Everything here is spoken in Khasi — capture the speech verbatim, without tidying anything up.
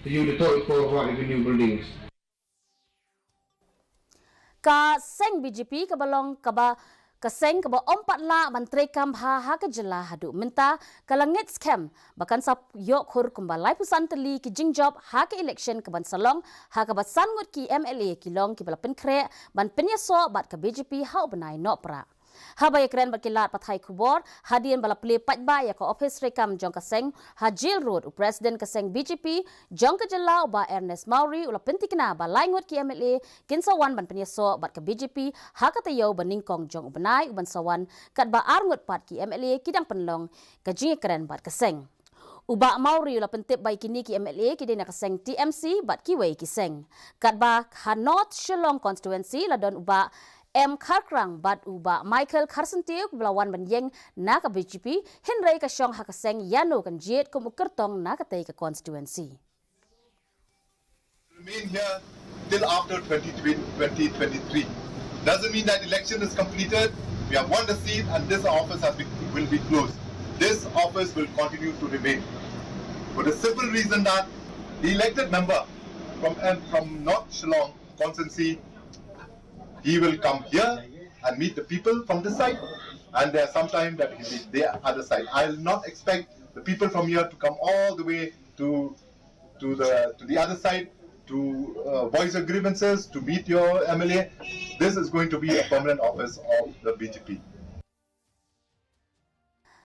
Use the third floor for revenue buildings. Ka seng BJP kaba long kaba ka seng kaba ym pat lah ban treikam bha ha ka jylla haduh mynta, ka la ngeit skhem ba kan sa ïoh khur kumba laiphew san tylli ki jingjop ha ka election kaban sa long, ha kaba san ngut ki MLA ki long kiba la pynkhreh ban pynïasoh bad ka BJP ha u bnai Nohprah. Haba ïakren bad ki lad pathai khubor hadien ba la plie paidbah ïa ka ophis treikam jong ka seng ha Jail Road, u President ka seng BJP jong ka jylla u Bah Ernest Mawrie u la pynthikna ba lai ngut ki MLA kin sa wan ban pynïasoh bad ka BJP ha ka taïew ba nyngkong jong u bnai uban sa wan, katba ar ngut pat ki MLA ki dang pynlong ka jingïakren bad ka seng. U Bah Mawrie u la pyntip ba ïa kine ki MLA ki dei na ka seng TMC bad kiwei ki seng. Katba ha North Shillong Constituency la don u Bah M Kharkrang bad u Bah Michael Kharsyntiew ba la wan ban ïeng na ka BJP, hynrei ka shong ha ka seng ïano kan jied kum u kyrtong na katei ka constituency. Remain here till after twenty twenty-three. Doesn't mean that election is completed. We have won the seat and this office has been, will be closed. This office will continue to remain for the simple reason that the elected member from, and from North Shillong constituency, he will come here and meet the people from this side, and there are sometimes that he will the other side. I'll not expect the people from here to come all the way to to the to the other side to uh, voice your grievances, to meet your MLA. This is going to be a permanent office of the BJP.